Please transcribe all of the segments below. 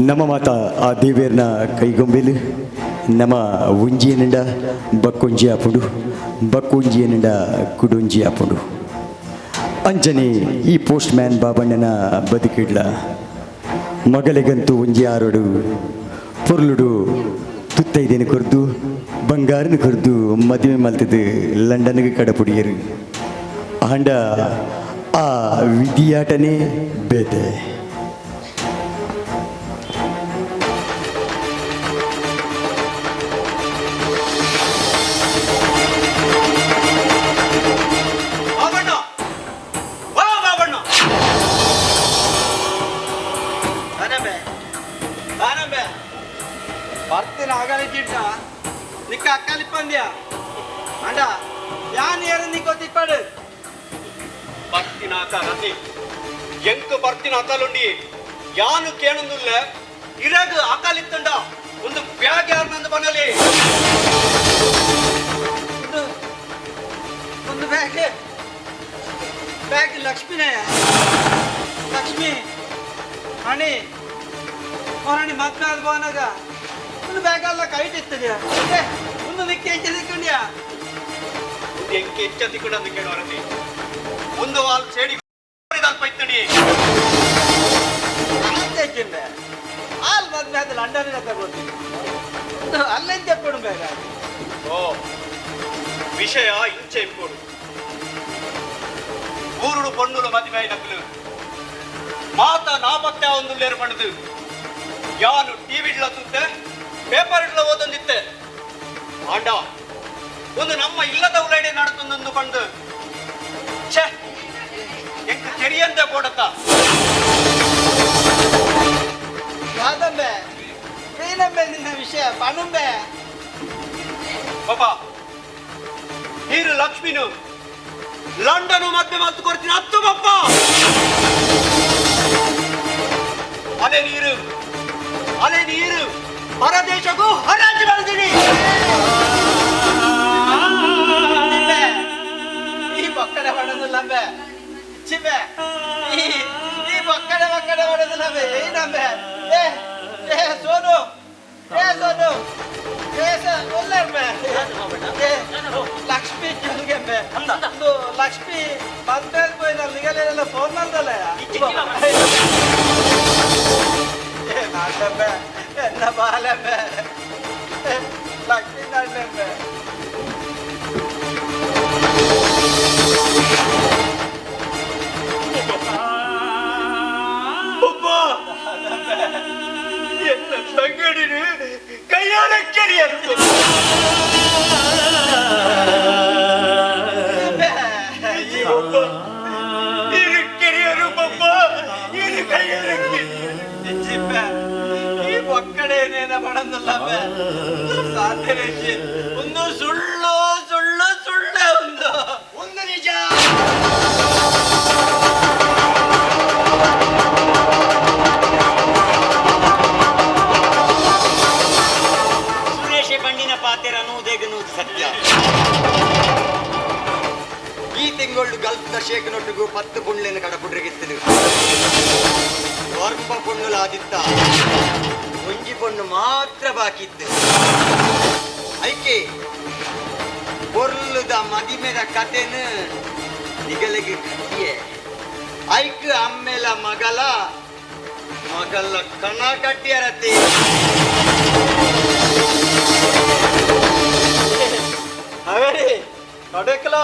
ನಮ್ಮ ಮಾತ ಆ ದೇವೇರ್ನ ಕೈಗೊಂಬೆಲು ನಮ್ಮ ಒಂಜಿಯನಿಂಡ ಬಕ್ಕೊಂಜಿ ಆಪುಂಡು, ಬಕ್ಕೊಂಜಿಯನಿಂಡ ಕುಡೊಂಜಿ ಆಪುಂಡು. ಅಂಜನೆ ಈ ಪೋಸ್ಟ್ ಮ್ಯಾನ್ ಬಾಬಣ್ಣನ ಬದುಕಿಡ್ಲ ಮಗಲಿಗಂತೂ ಒಂಜಿ ಆರೋಡು ಪೊರ್ಲುಡು ತುತ್ತೈದೇನು ಕೊರ್ದು ಬಂಗಾರನ ಕೊರ್ದು ಮದುವೆ ಮಲ್ತದು ಲಂಡನ್ಗೆ ಕಡಪುಡಿಯರು. ಆಂಡ ಆ ವಿಧಿಯಾಟನೇ ಬೇತೆ. ಬಾಬಣ್ಣ, ವಾ ಬಾಬಣ್ಣ. ಬಾನಂಬೆ, ಬಾನಂಬೆ, ಬರ್ತೀನಿ. ಆಗಲಿಕ್ಕಿಟ್ಟ ನಿಕ್ಕ ಅಕ್ಕಲಿಪ್ಪಂದ್ಯ ಅಂಡ ಯಾನ್ ಏರು ನಿಕ್ಕೋ ತಿಪ್ಪಾಡು. ಬರ್ತಿನ ಆತ ರತಿ ಎಂಕ್ ಬರ್ತಿನ ಅಕಲುಂಡಿ ಯಾನು ಕೇಣೊಂದುಲ್ಲ. ಇರಗ್ ಅಕಲಿತ್ತುಂಡ ಒಂದು ಬ್ಯಾಗ್ ಯಾರನ್ನಂದು ಬನ್ನಲಿ. ಒಂದು ಒಂದು ಬ್ಯಾಗ್, ಬ್ಯಾಗ್ ಲಕ್ಷ್ಮಿನೇ. ಲಕ್ಷ್ಮಿ ಅಣಿ ಹೊರಣಿ ಮದ್ವೆ ಆದ ಬೋನಾಗ ಒಂದು ಬ್ಯಾಗ್ ಅಲ್ಲ ಕೈಟ್ ಇರ್ತದ್ಯಾ. ಏ, ಒಂದು ನಿಕ್ಕೆ ಎಂಚ ಸಿಕ್ಕಂಡ್ಯಾ? ಒಂದು ಎಂಕ್ ಎಂಚ ತಿಕ್ಕಂಡು ಕೇಳುವ ರತಿ, ಒಂದು ವಾಲ್ ಸೇಡಿ ಅಲ್ಪ ಇತ್ತಂಡಿ. ಆತೇಕಿಂಬೆ ಆಲ್ ಮದ್ವೆ ಆದ ಲಂಡನ್ ತಗೋತೀನಿ, ಅಲ್ಲೆಂತ ಎಪ್ಪಡು ಬೇಗ. ಓ, ವಿಷಯ ಇಂಚೆ ಇಪ್ಪೋಡು. ಊರುಡು ಪೊಣ್ಣುಲು ಮದುವೆ ಆಯ್ನಕ್ಲು ಮಾತ ನಾಪತ್ತೆ ಒಂದು ಲೇರು ಪಂಡದು ಯಾನು ಟಿವಿ ತುತ್ತೆ ಪೇಪರ್ ಇಡ್ಲ ಓದೊಂದಿತ್ತೆ. ಆಂಡ ಒಂದು ನಮ್ಮ ಇಲ್ಲದ ಉಲೈಡೆ ನಡತೊಂದೊಂದು ಪಂಡು ಛೆ, ಎಂಕ್ ತೆರಿಯಂತೆ ಪೋಡತ್ತ. ವಾದಂಬೆ ಏನಂಬೆ ನಿನ್ನ ವಿಷಯ ಪಣುಂಬೆ. ಪಾಪ ನೀರು ಲಕ್ಷ್ಮಿನು ಲಂಡನ್ ಮದ್ವೆ ಮಾತು ಕೊಡ್ತೀನಿ ಹತ್ತು ಪಪ್ಪ. ಅಲೆ ನೀರು, ಅಲೆ ನೀರು ಪರದೇಶಕ್ಕೂ ಹರಾಜು ಮಾಡ್ತೀನಿ. ಚಿಂಬೆ, ಈ ಬೊಕ್ಕಡೆ ಮಾಡೋದಿಲ್ಲಂಬೆ. ಚಿಂಬೆ, ಈ ಈ ಬೊಕ್ಕಡೆ ಬೊಕ್ಕಡೆ ಮಾಡೋದಿಲ್ಲಂಬೆ. ಏನಂಬೆ? ಏ ಏ ಸೋನು, ಏ ಸೋನು, ಏ ಒಲ್ಲೆಂಬೆ. ಏ ಲಕ್ಷ್ಮಿ ಕೆಳಗೆಂಬೆ. ಒಂದು ಲಕ್ಷ್ಮಿ ಮದ್ವೆ ಪೋಯಿನ ನಿಗಲೇನೆಲ್ಲ ಫೋನ್ ಮಾಡ್ದಲ್ಲ. ಏ ನಾಟಂಬೆ, ಎನ್ನ ಬಾಲೆಂಬೆ. ಏ, ಲಕ್ಷ್ಮಿ ನಾಡ್ಲೆಂಬೆ. ಪಪ್ಪ, ಎನ್ನ ತಂಗಡಿನ ಕೈಯಾರ ಕೆರಿಯರು. ಇರು ಕೆರಿಯರು ಪಪ್ಪ, ಇರು ಕೈಯಾರ ಕೆರಿಯರು. ಚಿಪ್ಪೆ, ಈ ಒಕ್ಕಡೇನೇನ ಮಾಡಂದಲ್ಲಂಬೆ. ಸಾಧ್ಯ ಒಂದು ಸುಳ್ಳು ಸುಳ್ಳು ಸುಳ್ಳೆ ಒಂದು ಒಂದು ನಿಜ. ಸುರೇಶ ಬಂಡಿನ ಪಾತೆರ ನೂದೆಗ್ ನೂದು ಸತ್ಯ. ಈ ತಿಂಗಳು ಗಲ್ಫ್ದ ಶೇಖನೊಟ್ಟಿಗೂ 10 ಪುಣ್ಲೇನ ಕಡಪುಡ್ರಿಗಿತ್ತದು. ಒರ್ಂಬ ಪೊಣ್ಣುಲಾದಿತ್ತ, ಒಂಜಿ ಪೊಣ್ಣು ಮಾತ್ರ ಬಾಕಿತ್ತು. ಐಕೆ ಪೊರ್ಲುದ ಮದಿಮೆದ ಕತೆನು ನಿಗಲಿಗೆ ಕಟ್ಟಿಯೆ. ಐಕ್ ಅಮ್ಮೆಲ ಮಗಲ ಮಗಲ ಕಣ ಕಟ್ಟಿಯರತಿ. ಅವೇರಿ ಕಡೆಕ್ಲ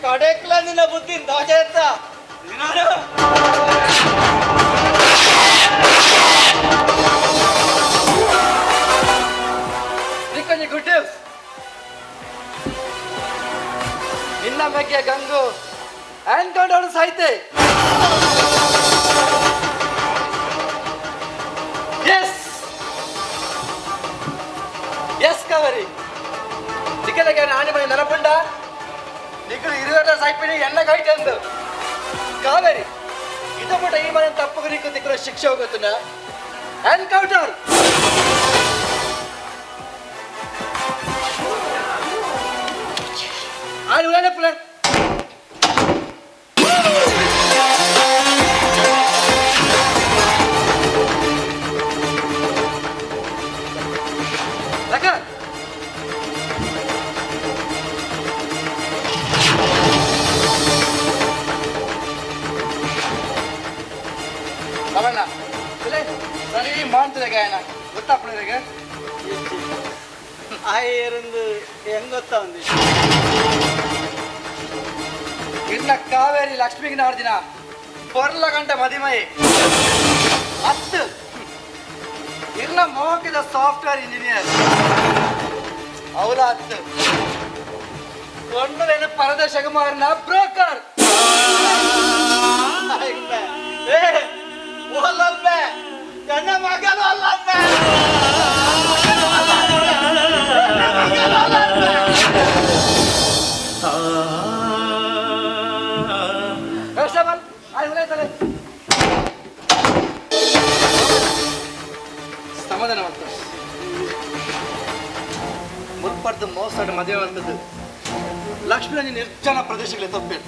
ಕಡೆಕ್ಲ ನಿನ್ನ ಬುದ್ಧಿ ದಾಜ ನಾನು. ನಿಕ್ಕೊಂಜಿ ಗುಡ್ ನ್ಯೂಸ್. ನಿನ್ನ ಬಗ್ಗೆ Gangu encounter ಸಾಯ್ತೆ. S S Kavari, ನಿಖಲಗೆ ನಾನಿ ಮನೆ ನೆನಪುಂಡ. ನಿಖಲು ಇರುವೆಲ್ಲ ಸಾಯ್ಪಿನಿ ಎನ್ನ ಕೈಟಂದು. ಕಾವೇರಿ, ಇದಪುಟ ಈ ಮನೆ ತಪ್ಪು ನಿಕ್ಕು ತಿಕ್ಕಲು ಶಿಕ್ಷೆ ಹೋಗುತ್ತನ ಎನ್ಕೌಂಟರ್. ಆರು ಉಳನೆ. ಅವಣ್ಣ ಸರಿ ಮಾಡ್ತಿರಾಗ ಗೊತ್ತಾಪುಣ ಆಯೇರಂದು ಹೆಂಗ್ ಗೊತ್ತಾ ಒಂದು ಇನ್ನ ಕಾವೇರಿ ಲಕ್ಷ್ಮಿಗೆ ನಾಡ್ದಿನ ಪೊರ್ಲ ಗಂಟ ಮದಿಮೈ ಹತ್ತು ಇರ್ನ ಮೋಕಿದ ಸಾಫ್ಟ್ವೇರ್ ಇಂಜಿನಿಯರ್ ಅವಳ ಹತ್ತು ಕೊಂಡಲೇನು ಪರದೇಶ ಕುಮಾರನ ಬ್ರೋಕರ್. ಏ ಓಲಲ್ಬೆ ನನ್ನ ಮಗನು ಅಲ್ಲಲ್ಬೆ. ಕಾನ್ಸ್ಟೇಬಲ್ ಆಯ್ತು, ಸಮಾಧಾನ ಮಾಡ್ತಾರೆ. ಮುಲ್ಪಡ್ದು ಮೋಸಡ್ ಮದುವೆ ಮಾಡ್ತದ್ದು ಲಕ್ಷ್ಮೀ ನಿರ್ಜನ ಪ್ರದೇಶಗಳಿಗೆ ತಪ್ಪೇನು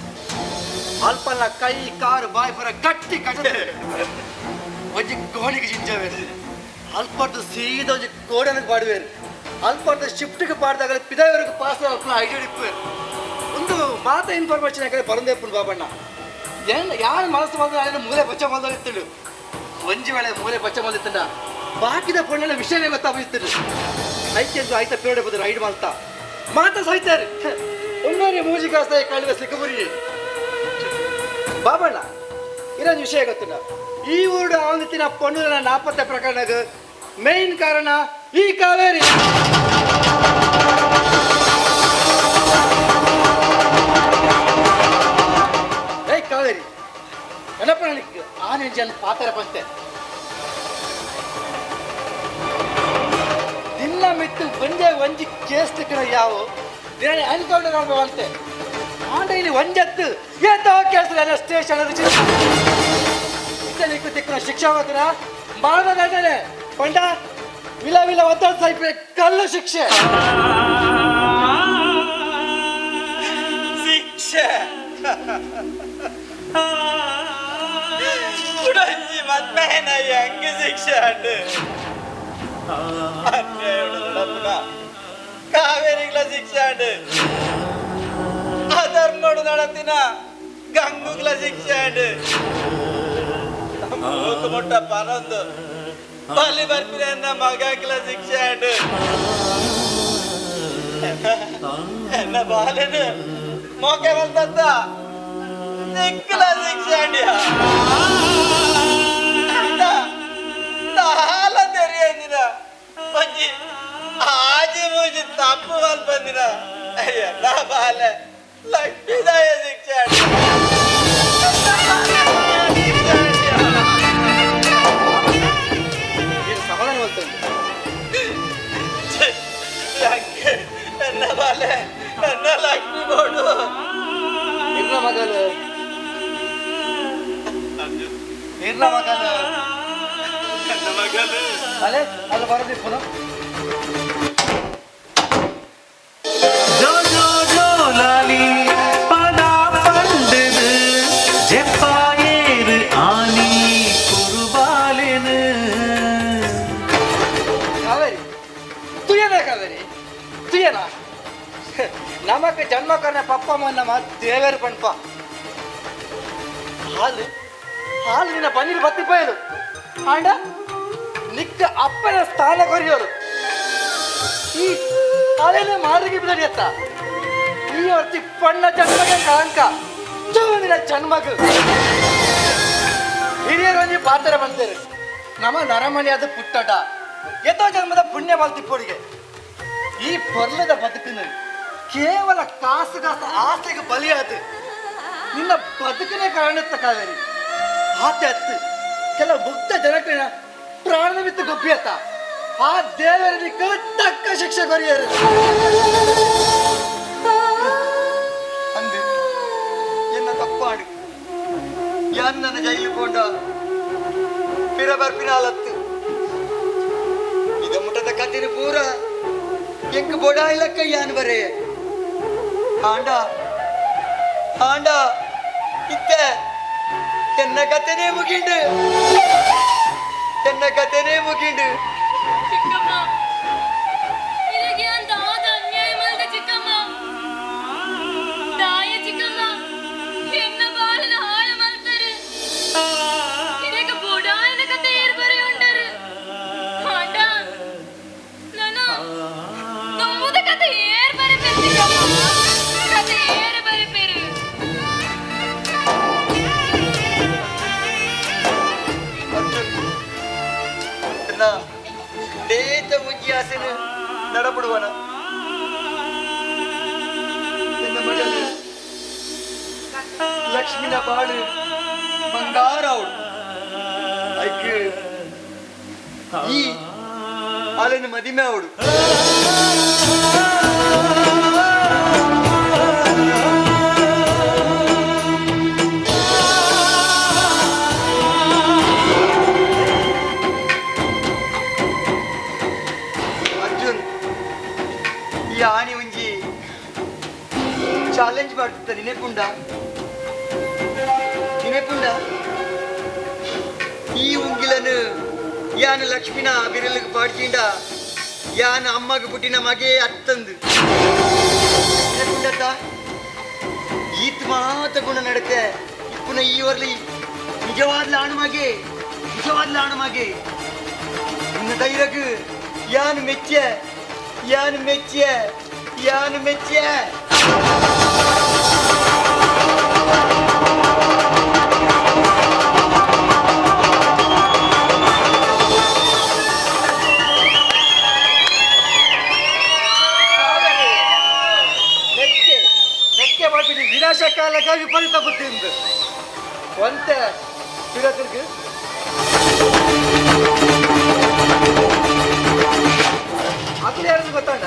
ಅಲ್ಪಲ್ಲ ಕೈ ಕಾರು ಬಾಯಿ ಬರ ಗಟ್ಟಿ ಕಟ್ಟ ಒಂಜಿ ಗೋಣಿಗೆ ಜಿಂಜವೇರು ಅಲ್ಪಡ್ದು ಸೀದಾ ಒಂಜಿ ಗೋಡನಿಗೆ ಪಾಡುವೇರು ಅಲ್ಪಡ್ದು ಶಿಫ್ಟ್ಗೆ ಪಾಡ್ದಾಗ ಪಿದಾಯವರೆಗೆ ಪಾಸ್ ಅಲ್ಪ ಐಡಿಯಾ ಇಪ್ಪೇರು. ಒಂದು ಮಾತ ಇನ್ಫಾರ್ಮೇಶನ್ ಯಾಕಂದ್ರೆ ಬರಂದೇಪುನ್ ಬಾಬಣ್ಣ ಏನ್ ಯಾರು ಮನಸ್ಸು ಬಂದ್ರೆ ಅಲ್ಲಿ ಮೂಲೆ ಬಚ್ಚ ಬಂದೋಗಿತ್ತಳು. ಒಂಜಿ ವೇಳೆ ಮೂಲೆ ಬಚ್ಚ ಬಂದಿತ್ತಂಡ ಬಾಕಿದ ಪೊಣ್ಣನ ವಿಷಯನೇ ಗೊತ್ತಾಗಿತ್ತು. ಐಕೆಂದು ಆಯ್ತಾ ಪೇಡೆ ಬಂದು ರೈಡ್ ಮಾಡ್ತಾ ಮಾತಾ ಸಾಯ್ತಾರೆ ಒಮ್ಮೆ ಮೂಜಿ ಕಾಸ್ತ ಕಳುವೆ ಸಿಕ್ಕಬುರಿ. ಬಾಬಣ್ಣ ಇನ್ನೊಂದು ವಿಷಯ ಗೊತ್ತಿಲ್ಲ, ಈ ಊರು ಅವನತಿನ ಪೊಣ್ಣು ನಾಪತ್ತೆ ಪ್ರಕರಣದ ಮೇನ್ ಕಾರಣ ಈ ಕಾವೇರಿ. ಏಯ್ ಕಾವೇರಿ ಏನಪ್ಪ ನನಗೆ ಆನೆ ಜನ ಪಾತ್ರ ಬಂತೆ ದಿನ ಮಿತ್ತು ಒಂದೇ ಒಂಜಿ ಕೇಸ್ ತಿಕ್ಕಣ ಯಾವ ದಿನ ಎನ್ಕೌಂಟರ್ ಅಂತೆ ಆಂಡ ಇಲ್ಲಿ ಒಂಜತ್ತು ಏತೋ ಕೇಸ್ ಸ್ಟೇಷನ್ ಇತ್ತಲಿಕ್ಕು ತಿಕ್ಕಣ ಶಿಕ್ಷೆ ಹೋದ್ರ ಮಾಡದ ದಂಡನೆ ಪಂಡ ವಿಲ ವಿಲ ಒತ್ತಡ ಸಾಯ್ಪೆ ಕಲ್ಲು ಶಿಕ್ಷೆ. ಶಿಕ್ಷೆ ಕುಡಂಜಿ ಮದ್ಮೇನ ಹೆಂಗ್ ಶಿಕ್ಷೆ ಅಂಡು ಅನ್ಯಾಯಡು ನಡಪುನ ಕಾವೇರಿಗ್ಲ ಶಿಕ್ಷೆ ಅಂಡು ಅಧರ್ಮಡು ನಡತಿನ ಗಂಗುಗ್ಲ ಶಿಕ್ಷೆ ಅಂಡು ಮೂಕು ಮುಟ್ಟ ಪನೊಂದು ಬಲಿ ಬರ್ಪಿನ ಮಗಗ್ಲ ಶಿಕ್ಷೆ ಅಂಡು ಎನ್ನ ಬಾಲನು ಮೋಕೆ ಬಂತಂತ ನಿಕ್ಕಲ ಶಿಕ್ಷೆ ಅಂಡ್ಯ ತಾಲ ತೆರಿಯಂದಿನ ಒಂಜಿ ಆಜಿ ಮೂಜಿ ತಪ್ಪು ಬಂದಿನ ಎಲ್ಲ ಬಾಲೆ ಲಕ್ಷ್ಮೀದಾಯ ಶಿಕ್ಷೆ ಅಂಡ್ಯ. ಏನು ಸಮಾಧಾನ ಬರ್ತದೆ. ಎನ್ನ ಬಾಲೆ ಎನ್ನ ಲಕ್ಷ್ಮಿ ಬೋಡು ಇರ್ನ ಮಗಲು ಇರ್ನ ಮಗಲು ಎನ್ನ ಮಗಲು ಅಲೆ ಅಲ್ಲಿ ಬರೋದು ಪುನಃ. ಜೋ ಜೋ ಜೋ ಲಾಲಿ ಪದ ಪಂಡದು ಜೆಪ್ಪಾಯೇರು ಆನಿ ಕುರುಬಾಲೆನು. ಕಾವೇರಿ ತುಯನ ಕಾವೇರಿ ತುಯನ ನಮಕ್ ಜನ್ಮ ಕರ್ನ ಪಪ್ಪ ನಮ್ಮ ದೇವೇರು ಪಣ್ಪ ಹಾಲು ಹಾಲು ನಿನ್ನ ಬನ್ನಿರು ಬತ್ತಿಪೋಯಲು ಆಂಡ ನಿಕ್ಕ ಅಪ್ಪನ ಸ್ಥಾನ ಕೊರಿಯೋರು ಈ ಹಾಲೇನೆ ಮಾರಿಗೆ ಬಿದಡಿಯತ್ತ ಈ ಹೊರ್ತಿ ಪಣ್ಣ ಜನ್ಮಗೆ ಕಳಂಕ ನಿನ್ನ ಜನ್ಮಗ ಹಿರಿಯರು ಒಂಜಿ ಪಾತ್ರ ಬಂತೇರು ನಮ್ಮ ನರಮಣಿಯಾದ ಪುಟ್ಟಟ ಎತೋ ಜನ್ಮದ ಪುಣ್ಯ ಮಲ್ತಿಪ್ಪೊಡಿಗೆ ಈ ಪೊರ್ಲದ ಬದುಕಿನ ಕೇವಲ ಕಾಸು ಕಾಸು ಆಸೆಗೆ ಬಲಿಯಾದ ನಿನ್ನ ಬದುಕಿನೇ ಕಾರಣತ್ತ ಕಾವೇರಿ ಆತೆ ಅತ್ತು ಕೆಲ ಮುಗ್ಧ ಜನಕನ ಪ್ರಾಣದ ಬಿತ್ತು ಗೊಬ್ಬಿಯತ್ತ ಆ ದೇವರಿಗೆ ತಕ್ಕ ಶಿಕ್ಷೆ ಕೊರಿಯರು. ಅಂದು ಎನ್ನ ತಪ್ಪಾಡು ಯಾನ್ ನನ್ನ ಜೈಲು ಪೋಂಡ ಪಿರ ಬರ್ಪಿನಾಲತ್ತು ಇದ ಮುಟ್ಟದ ಕತ್ತಿನ ಪೂರ ಎಂಕ್ ಬೊಡ ಇಲಕ್ಕ ಯಾನ್ ಬರೆ ಆಂಡ ಆಂಡ ಇತ್ತೆ ಎನ್ನ ಕತೆನೇ ಮುಗಿಂಡು ಎನ್ನ ಕತೆನೇ ಮುಗಿಂಡು. ಚಿಕ್ಕಮ್ಮ ಇಲ್ಲಿಗೆ ಅಂತ ಆದ ಅನ್ಯಾಯ ಮಾಡಿದ ಚಿಕ್ಕಮ್ಮ ತಾಯ ಚಿಕ್ಕಮ್ಮ ಎನ್ನ ಬಾಳನ ಹಾಳು ಮಾಡ್ತಾರೆ. ಇದಕ್ಕೆ ಬೋಡಾಯಿನ ಬೇತ ಒಂಜಿ ಆಸೆನ ನಡಪಡುವನ ನಿನ್ನ ಮಗಳು ಲಕ್ಷ್ಮಿನ ಬಾಳು ಬಂಗಾರ ಅವಳು ಐಕ್ ಈ ಆಲನ ಮದಿಮೆ ಅವಳು. ಅರ್ಜುನ್ ಈ ಆಣಿ ಒಂಜಿ ಚಾಲೆಂಜ್ ಮಾಡ್ತಿದ್ದ ನಿನೆಪುಂಡ ನಿನೆಪುಂಡ ಈ ಉಂಗಿಲನು ಯಾನ ಲಕ್ಷ್ಮಿನ ಬಿರಲಿಗೆ ಪಾಡ್ಚಿಂಡ ಯಾನ ಅಮ್ಮಗ ಪುಟ್ಟಿನ ಮಗೆ ಅತ್ತಂದು ನಿನೆಪುಂಡತ್ತ ಈತ್ ಮಾತ ಗುಣ ನಡತೆ ಇಪ್ಪುನ ಈ ವರ್ಲಿ ನಿಜವಾದ್ಲ ಆಣು ಮಗೆ ನಿಜವಾದ್ಲ ಆಣು ಮಗೆ ನಿನ್ನ ಧೈರ್ಯಗ್ ಯಾನು ಮೆಚ್ಚೆ ಯಾನು ಮೆಚ್ಚೆ ಯಾನು ಮೆಚ್ಚೆ. ನೆಕ್ಕೆ ನೆಕ್ಕೆ ಮಾಡ್ಬಿಟ್ಟು ವಿನಾಶ ಕಾಲಕ ವಿಪರೀತ ಬುದ್ಧಿಂದು ಒಂತೆ ತಿರುಗಿ ಅದು ಯಾರು ಗೊತ್ತಾಂಡ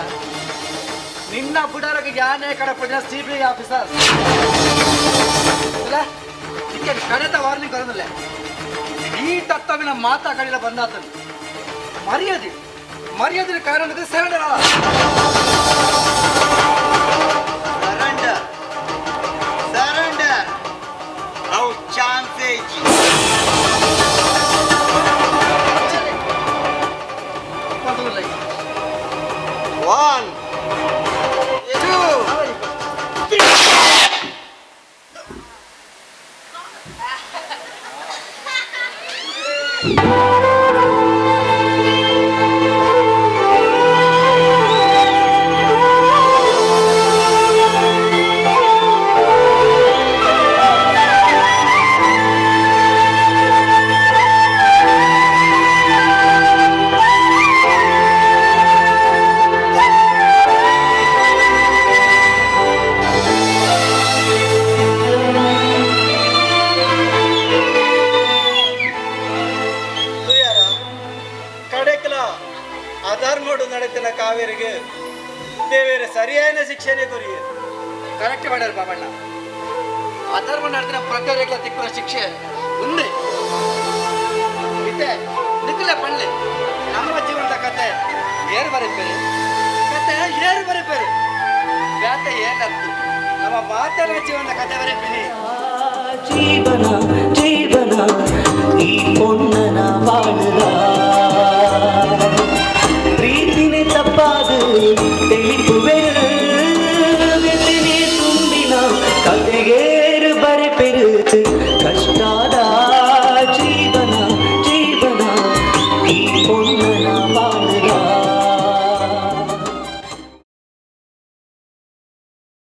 ನಿನ್ನ ಬುಡಾರಕ್ಕೆ ಯಾನೇ ಕಡಪಡಿನ ಸಿಬಿಐ ಆಫೀಸರ್ ಅಲ್ಲ ನಿಕ್ಕೆ ಕಡೆತ ವಾರ್ನಿಂಗ್ ಬರೋದಿಲ್ಲ. ಈ ತತ್ತವಿನ ಮಾತಾ ಕಡಿಲ ಬಂದಾತನು ಮರ್ಯಾದೆ ಮರ್ಯಾದೆ ಕಾರಣಕ್ಕೆ ಸರೆಂಡರ್. ಸರೆಂಡರ್ ಸರೆಂಡರ್ ಅವು ಚಾನ್ಸೇ ಇಜ್ಜಿ. One, two, three. ಕಡೆಕಲ ಅಧರ್ಮಡು ನಡೆತಿನ ಕಾವೇರಿಗೆ ದೇವೇರ ಸರಿಯಾದ ಶಿಕ್ಷೆನೆ ಕೊರಿಯೆ. ಕರೆಕ್ಟ್ ಮಾಡ್ಯಾರ ಬಾಬಣ್ಣ. ಅಧರ್ಮ ನಡೆದಿನ ಪ್ರಕಾರಗಳ ತಿಕ್ಕುವ ಶಿಕ್ಷೆ ಒಂದೇ ಇತ್ತೆ ನಿಕ್ಕಲೆ ಪಣ್ಲೆ ನಮ್ಮ ಜೀವನದ ಕತೆ ಏರು ಬರೀಪೇರು ಕತೆ ಏರು ಬರೀಪೇರು ಬ್ಯಾತೆ ಏನತ್ತು ನಮ್ಮ ಮಾತೆಲ್ಲ ಜೀವನದ ಕತೆ ಬರೀಪಿನಿ. ಜೀವನ ಜೀವನ ಈ ಪೊನ್ನನ ಬಾಳುದ.